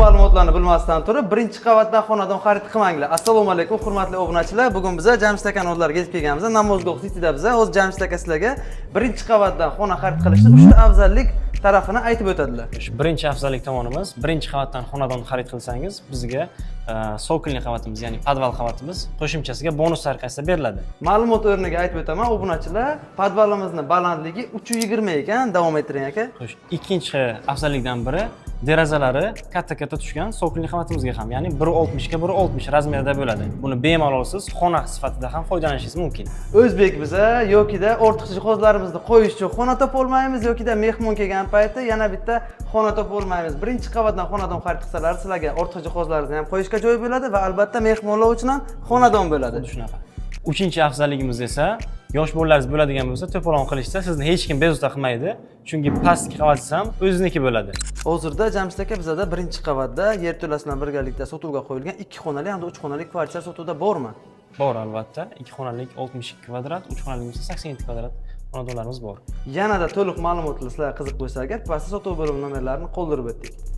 ma'lumotlarni bilmasdan turib birinchi qavatdan xonadon xarid qilmanglar. Assalomu alaykum, hurmatli obunachilar. Bugun biza Jamshid akani o'zlariga yetib kelganmiz. Namozgoh Cityda biza. Hozir Jamshid aka sizlarga birinchi qavatdan xona xarid qilishni uchta afzallik tarafini aytib o'tadilar. Shu birinchi afzallik tomonimiz, birinchi qavatdan xonadon xarid qilsangiz, bizga цокольный qavatimiz, ya'ni podval qavatimiz qo'shimchasiga bonus tariqasida beriladi. Ma'lumot o'rniga aytib o'taman, obunachilar, podvalimizni balandligi 320 ekan. Davom ettiring, aka. Xo'sh, ikkinchi afzallikdan biri, derazalari katta-katta tushgan цокольный qavatimizga ham, ya'ni 1.60 ga 1.60 размер da bo'ladi. Buni bemalol siz xona sifatida ham foydalanishingiz mumkin. O'zbek biza yokida ortiqcha jihozlarimizni qo'yish uchun xona topolmaymiz yokida mehmon kelgan payti yana bitta xona topolmaymiz. Birinchi qavatdan xonadon xarid qilsalar, sizlarga ortiqcha jihozlaringizni ham qo'yishga joy bo'ladi va albatta mehmonlar uchun ham xonadon bo'ladi. Xuddi shunaqa. Uchinchi afzalligimiz esa, yosh bolalaringiz bo'ladigan bo'lsa, to'polon qilishsa, sizni hech kim bezovta qilmaydi, chunki pastki qavatingiz ham o'zizniki bo'ladi. Hozirda, Jamshid aka, bizada birinchi qavatda yerto'lasi bilan birgalikda sotuvga qo'yilgan ikki xonali hamda uch xonali kvartira sotuvda bormi? Bor, albatta. Ikki xonalik 62 kvadrat, uch xonalik bo'lsa 87 kvadrat xonadonlarimiz bor. Yanada to'liq ma'lumotlar sizlarga qiziq bo'lsa agar, pastda sotuv bo'limi nomerlarini qoldirib o'tdik.